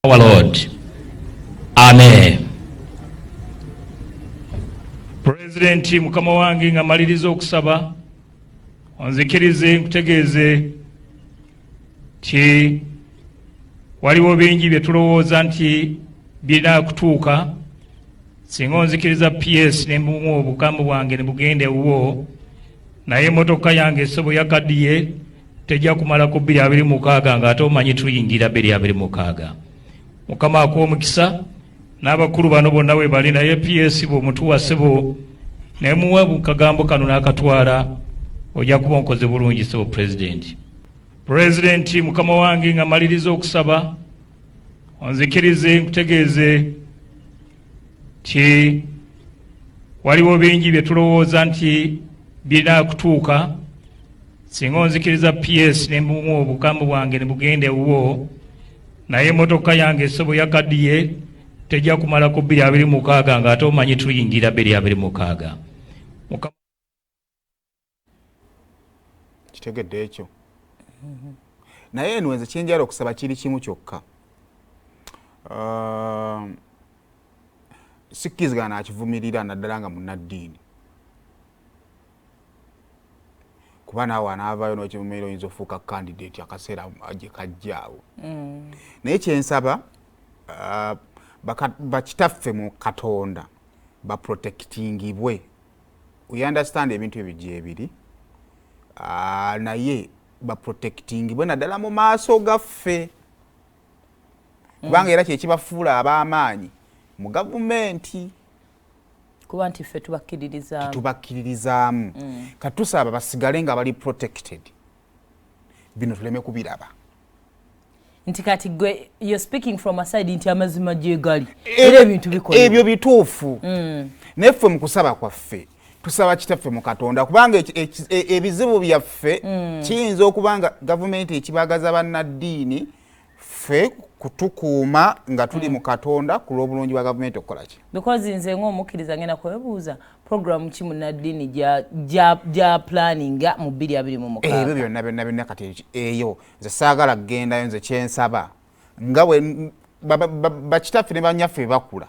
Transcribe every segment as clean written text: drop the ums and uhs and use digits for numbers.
Our Lord. Amen. Pulezidenti mukama wange nga maliriza okusaba onzikirize nkutegeeze nti waliwo bingi bye tulowooza nti birina kutuuka. Singa onzikiriza PS ne mbumu obugambo bwange ne bugenda ewuwo, naye emmotoka yange essebo yakaddiye, tejja kumalako 2026 ng'ate omanyi tuyingira 2026. Mukama akuwa omukisa n'abakulu bano bonna we bali, naye PS bw'omutuwa ssebo naye muwa kagambo kano n'akatwala, ojja kuba onkoze bulungi ssebo pulezidenti. Pulezidenti mukama wange nga maliriza okusaba onzikirize nkutegeeze nti waliwo bingi bye tulowooza nti birina kutuuka. Singa onzikiriza PS ne mbumu obugambo bwange ne bugenda ewuwo, naye emmotoka yange essebo yakaddiye, tejja kumalako 2026 ng'ate omanyi tuyingira 2026. Mukama Kitegedde ekyo. Naye eno nze kyenjala okusaba kiri kimu kyokka. Sikkirizigana nakivumirira, naddala nga munnaddiini, kuba naawe anaavaayo n'okivumirira oyinza ofuuka candidate akaseera gye kajjaawo. Naye kyensaba, bakitaffe mu Katonda baprotectingibwe. We understand ebintu ebyo gyebiri, naye baprotectingibwe naddala mu maaso gaffe, kubanga era kyekibafuula ab'amaanyi mu gavumenti. Kuba nti ffe tubakkiririzaamu. Tubakkiririzaamu. Kati tusaba basigale nga bali protected, bino tuleme kubiraba. Nti kati gwe you're speaking from a side nti amazima gyegali era ebintu bikolebwa. Ebyo bituufu, naye ffe mu kusaba kwaffe tusaba kitaffe mu Katonda, kubanga ebizibu byaffe kiyinza okuba nga gavumenti ekibagaza bannaddiini, ffe kutukuuma nga tuli mu Katonda ku lw'obulungi bwa gavumenti okukola ki. Because nze ng'omukkiriza ngenda kwebuuza, program ki munnaddiini gya planninga mu 2026? Ebyo byonna byonna byonna, kati eyo nze saagala kugendayo. Nze kyensaba, nga bwe bakitaffe ne banyaffe bakula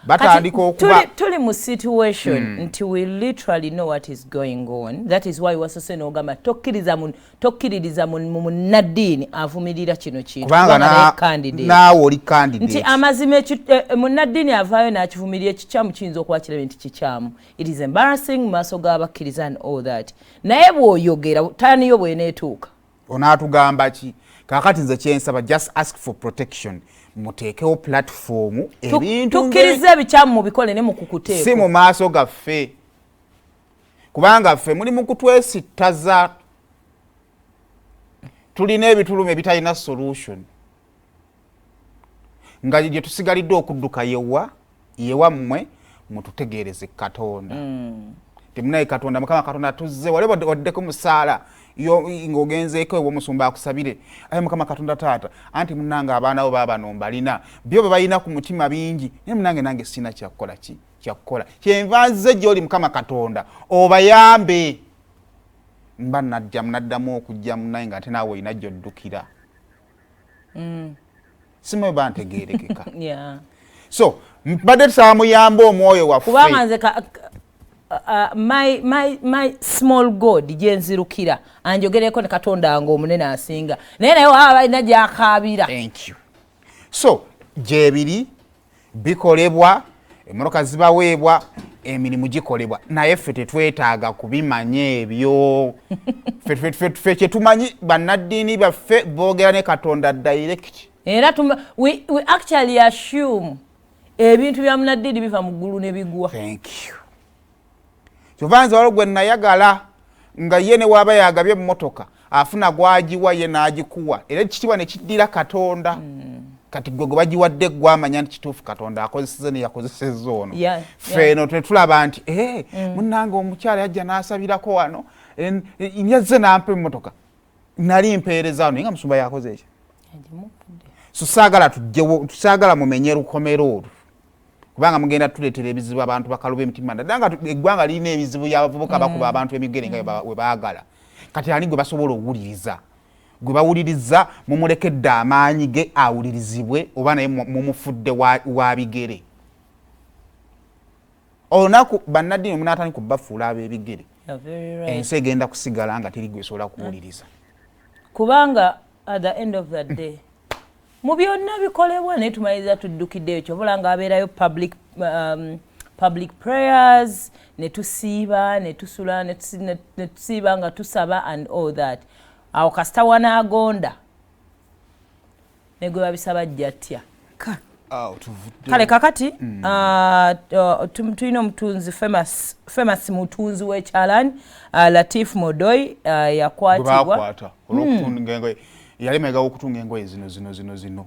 batandika okuba Tuli mu situation nti we literally know what is going on. That is why wasose n'ogamba tokkiririza mu munnaddiini avumirira kino kintu, kubanga kubanga naye candidate. Naawe oli Nti candidate. Amazima munnaddiini avaayo n'akivumirira ekikyamu, kiyinza okuba kirabe nti kikyamu, it is embarrassing mu maaso g'abakkiriza and all that, naye bw'oyogera taaniyo bw'eneetuuka. Onaatugamba ki? Kaakati nze kyensaba, just ask for protection, muteekewo platform ebintu Tukkiriza ebikyamu mubikole ne si mukukuteeko mu maaso gaffe, kubanga ffe muli mu kutwesittaza. Tulina ebituluma ebitalina solution, nga gye tusigalidde okudduka yewa yewammwe mututegeereze Katonda. Temunaye Katonda, Mukama Katonda tuzze wali waddeko musaala ng'ogenzeeko ew'omusumba akusabire. Aye Mukama Katonda taata, anti munange abaana bo baabano mbalina byo bye balina ku mutima bingi, naye munange nange sina kyakukola. Ki kyakukola? Kyenva nze gy'oli, Mukama Katonda, obayambe. Mba najja naddamu okujja munaye nga ate naawe olina gy'oddukira. Simanyi bantegeerekeka. So mbadde tusaba muyambe omwoyo waffe. Kubanga nze my small god gyenzirukira anjogereko ne Katonda wange omunene asinga, naye waba balina gyakaabira. Thank you. So gyebiri bikolebwa, emmotoka zibaweebwa, emirimu gikolebwa, naye ffe tetwetaaga kubimanya ebyo. Ffe kyetumanyi, bannaddiini baffe boogera ne Katonda direct. Era we actually assume ebintu bya munaddiini biva mu ggulu ne bigwa. Thank you. Kyova nze waliwo gwe nayagala nga ye ne waaba yagabye emmotoka afuna gwagiwa ye n'agikuwa, era ekitiibwa ne kiddira Katonda. Kati gwe gwe bagiwadde gwamanya nti kituufu Katonda akozeseze ne yakozesezza ono. Ffe eno tetulaba nti eh, munnange omukyala yajja n'asabirako wano, yazze n'ampa emmotoka, nali mpeereza wano, naye nga musumba yakoze ekyo. So saagala tujjewo, saagala mumenye lukomero olwo, kubanga mugenda tuleetera ebizibu, abantu bakaluba emitima, naddala nga eggwanga lirina ebizibu by'abavubuka bakuba abantu emigere nga we baagala. Kati ani gwe basobola owuliriza? Gwe bawuliriza mumulekedde amaanyi ge awulirizibwe, oba naye mumufudde wa bigere? Olunaku bannaddiini munaatandika okubafuula ab'ebigere, ensi egenda kusigala nga teri gwesobola kuwuliriza. Kubanga at the end of the day, mu byonna bikolebwa, naye tumaliriza tuddukiddeyo. Kyobola nga abeerayo public prayers, ne tusiiba, ne tusula, ne tusiiba nga tusaba and all that. Awo kasita wanaagonda ne gwe babisaba jjatya. Kale kakati tulina omutunzi famous, mutunzi w'ekyalaani, Latif Modoi, yakwatibwa. Yali maega wokutunga engoye zino zino zino zino.